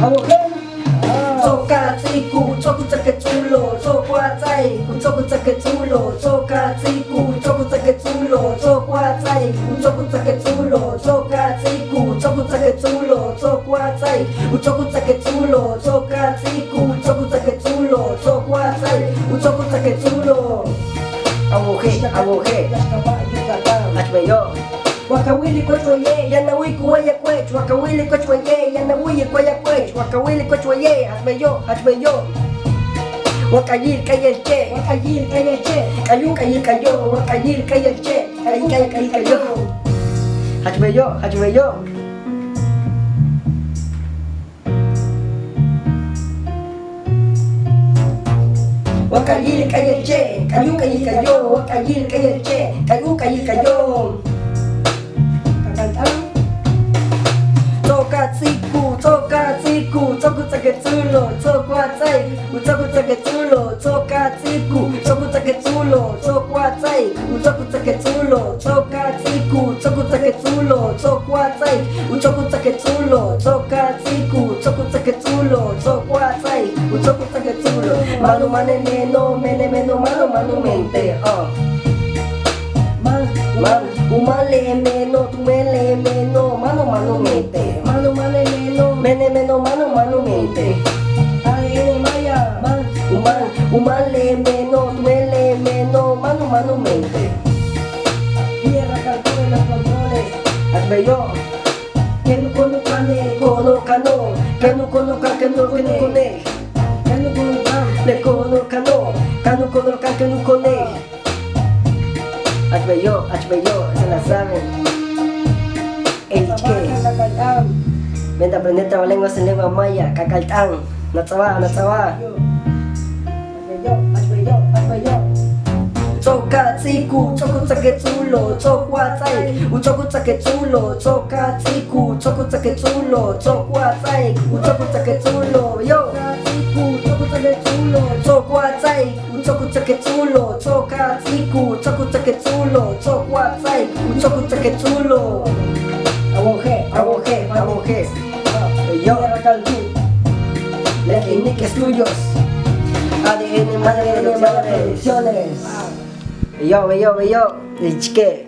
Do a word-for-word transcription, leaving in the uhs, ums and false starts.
A wojéel. Ts'o'ok a ts'íibku', ts'o'ok u tsáaj k tsu'ulo', ts'o'ok wa ts'áaik, u ts'o'ok u tsáaj k tsu'ulo', ts'o'ok a ts'íibku', ts'o'ok u tsáaj k tsu'ulo', ts'o'ok wa ts'áaik, u ts'o'ok u tsáaj k tsu'ulo', ts'o'ok a ts'íibku', ts'o'ok u tsáaj k tsu'ulo', ts'o'ok wa ts'áaik, u ts'o'ok u tsáaj k tsu'ulo', ts'o'ok a ts'íibku', ts'o'ok u tsáaj k tsu'ulo', ts'o'ok wa ts'áaik, u ts'o'ok u tsáaj k tsu'ulo'. A wojéel, a wojéel. Jach beyo'. Wa ka wilik wech waye', yaan a wu'uyik waye' wech. Wa ka wilik wech waye', yaan a wu'uyik waye' wech. Wa ka wilik wech waye', jach beyo', jach beyo'. Wa k'ayil k'ayel che'. Wa k'ayil k'ayel che'. K'ayul k'ayil k'ayo'. Wa k'ayil k'ayel che'. K'ayul k'ayil k'ayo'. Jach beyo', jach beyo'. Wa k'ayil k'ayel che', k'ayul k'ayil k'ayo', wa k'ayil k'ayel che', k'ayul k'ayil k'ayo'. Ts'o'ok a ts'íibku', ts'o'ok a ts'íibku', ts'o'ok u tsáaj k tsu'ulo', ts'o'ok wa ts'áaik, u ts'o'ok u tsáaj k tsu'ulo', ts'o'ok a ts'íibku', ts'o'ok u tsáaj k tsu'ulo', ts'o'ok wa ts'áaik, u ts'o'ok u tsáaj k tsu'ulo', ts'o'ok a ts'íibku', ts'o'ok u tsáaj k tsu'ulo', ts'o'ok wa ts'áaik, u ts'o'ok u tsáaj k tsu'ulo', ts'o'ok a ts'íibku', ts'o'ok u tsáaj k tsu'ulo', ts'o'ok wa ts'áaik, u ts'o'ok u tsáaj k tsu'ulo'. Máan u máan le meno', mene' meno', máan u máan u mente', o. Máan u máan le meno', tumen le meno', máan u máan u mente'. Máan u máan le meno', mene' meno', máan u máan u mente'. A N Maya. Máan u máan, u máan le meno', tumen le meno', máan u máan u mente'. Tierra Calcón en los controles. Jach beyo'. Kéen u ko'on u kaane', ko'on u kaano', kéen u ko'on u kaan, kéen u ko'on u kaane'. Kéen u ko'on u kaan, le ko'on u kaano', kaan u ko'on u kaan, kéen u ko'one'. Jach beyo', jach beyo', se la saben. Ey, ichke'. Ven a aprender trabalenguas en lengua maya, k'ak'al t'aan. Nats'aba, nats'aba. Ts'o'ok a ts'íibku', ts'o'ok u tsáaj k tsu'ulo', ts'o'ok wa ts'áaik, u ts'o'ok u tsáaj k tsu'ulo', ts'o'ok a ts'íibku', ts'o'ok u tsáaj k tsu'ulo', ts'o'ok wa ts'áaik, u ts'o'ok u tsáaj k tsu'ulo', yo. Ts'o'ok a ts'íibku', ts'o'ok u tsáaj k tsu'ulo', ts'o'ok wa ts'áaik, u ts'o'ok u tsáaj k tsu'ulo', ts'o'ok a ts'íibku', ts'o'ok u tsáaj k tsu'ulo', ts'o'ok wa ts'áaik, u ts'o'ok u tsáaj k tsu'ulo'. A wojéel, a wojéel, a wojéel. Yo. Lecnic Studios. A D N Maya Producciones. Beyo', beyo', beyo'. Ichke'.